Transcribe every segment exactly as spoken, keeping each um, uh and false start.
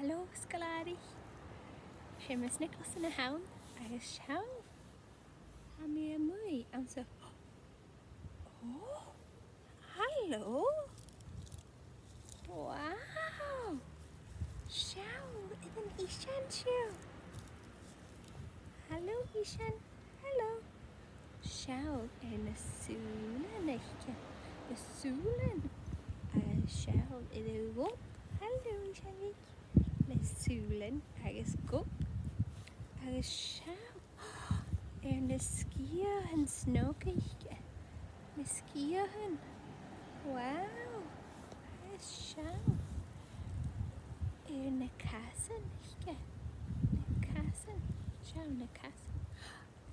Halò, sgoilearan. Seumas Nicholson a th' ann, agus seo, tha mi a-muigh anns a', oh, halò. Wow. Seo, air an isean seo. Halò, isean. Halò. Seo air na sùilean aice. Na sùilean. Agus seo air a' ghob. Halò, isean bheag. Na sùilean agus gob. Agus seo air na sgiathan snog aice. Na sgiathan. Wow. Agus seo air na casan aice. Na casan. Seo na casan.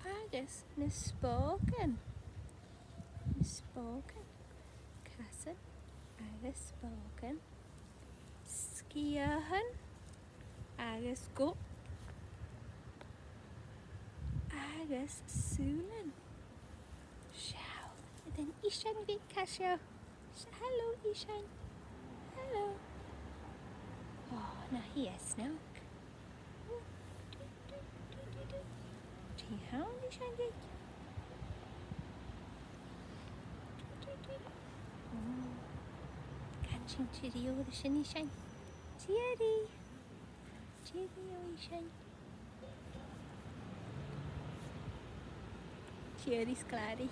Agus na spògan. Na spògan. Casan agus spògan. Sgiathan agus gob agus sùilean. Seo, air an isean bheag, cò seo? Halò, isean. Halò. Oh, nach eil e snog? Dè th' ann, isean bheag? Ò, can sinn tìoraidh ort an sin, isean. Tìoraidh. Tìoraidh, a isean. Tìoraidh, sgoilearan.